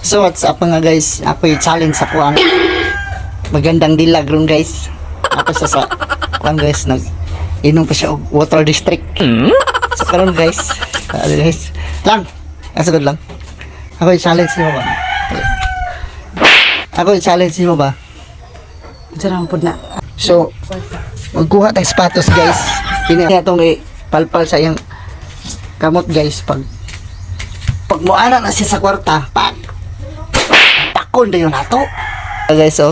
So what's up, mga guys? Ako yung challenge sa kuang magandang dilag ron, guys. Ako sa kuang, guys, nag inom pa siya og water district. So karon, guys, ano, guys? Lang. Asa lang. Ako yung challenge nimo ba? Ako yung challenge nimo ba? Diyan ang pud na. So, magkuha tayong sapatos, guys. Kini atong ipalpal sa iyang kamot, guys, pag muana na siya sa kwarta, pag pakon na yun nato. Guys, oh.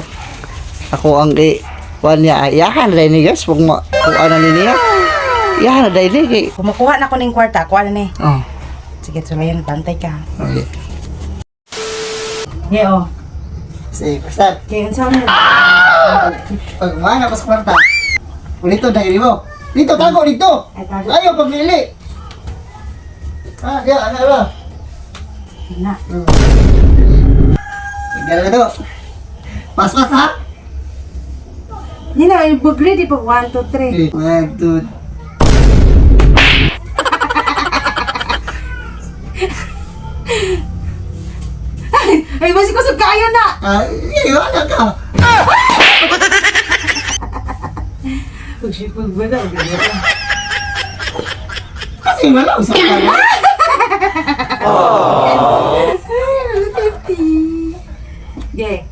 Ako ang i kuan niya, ay, iyahan na ni, guys, pag mo kuan na ni niya. Iyahan na dahil ni kay. Kumukuha na ko ning kwarta, kuha na ni. Oh. Sige, sulayan, bantay ka. Okay. Yeah, oh. Sige, basta Okay, unsa man? Pag muana ka sa kwarta, ulito dahil mo. Dito tago dito. Ay, tago. Ayaw pagmili. Ah, kaya ano ba? Na. Tingnan na to. Paspas ha? Ni na, ready pa 1 2 3. Okay. One, two. Ay, basi ko sa kayo na. Ah, wala ka. Pagsipag ba na? Kasi wala usap ka. 50. Yeah.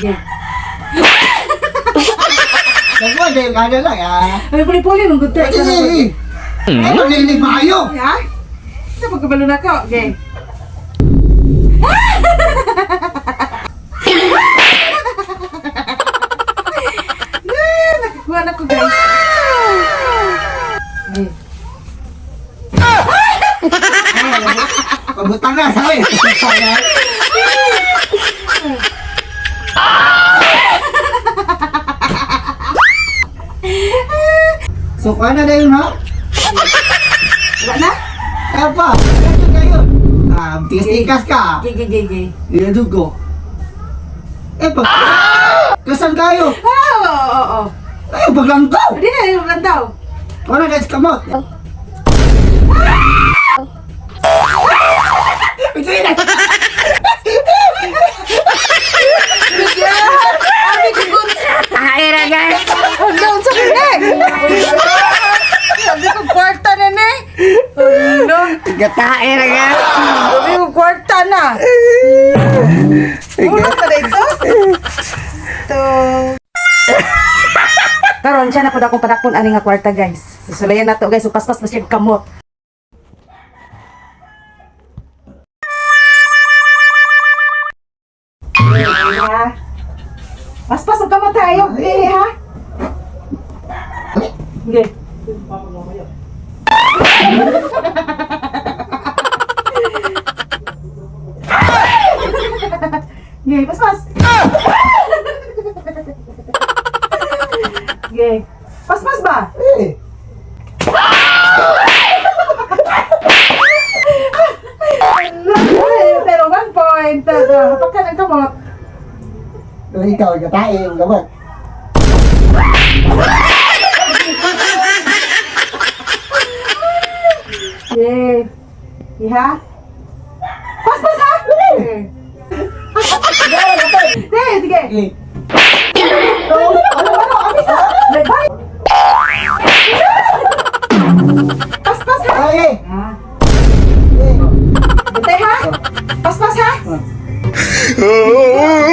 Yeah. Nagwa, dahil kada lang ah. Ay, puli-puli mong gusto. Ay, ay, ay. Ay, maglilig maayo. Ha? Sa pagkabalo na ko. Okay. Ah, nakakuha na ko, guys. Ay. Pabutang na, sabi. So, kuha na yun, ha? Wala na? Kaya pa, ito kayo. Ah, tikas-tikas ka. Gay, gay, gay, gay. Ilan ko. Eh, pag... Kasan kayo? Ah, oo, oo, oo. Ay, paglanggaw! Hindi na, yung landaw. Wala, guys, kamot. Ay, guys. Ang down sa kanya. Sabi ko, kwarta na ni. Ano? Gatae na, guys. Sabi ko, kwarta na. Ulo pa na ito. Ito. Karon siya na pud akong padakpon ani nga kwarta, guys. Susulayan na to, guys, so paspas na siya kamot. Ha? Paspas og kamot tayo, dili ha. Okay. Okay, paspas. Okay. Paspas ba? Eh, Pero 1 point. Hapakan ang kamot. Pero ikaw, gatae, yung gamot. Okay. Iha? Paspas ha? Okay. Sige, sige. Eh, Ano, ano, ano, isa? Paspas ha? ay, eh. Ah. Eh. Bantay ha? Paspas ha? Oh.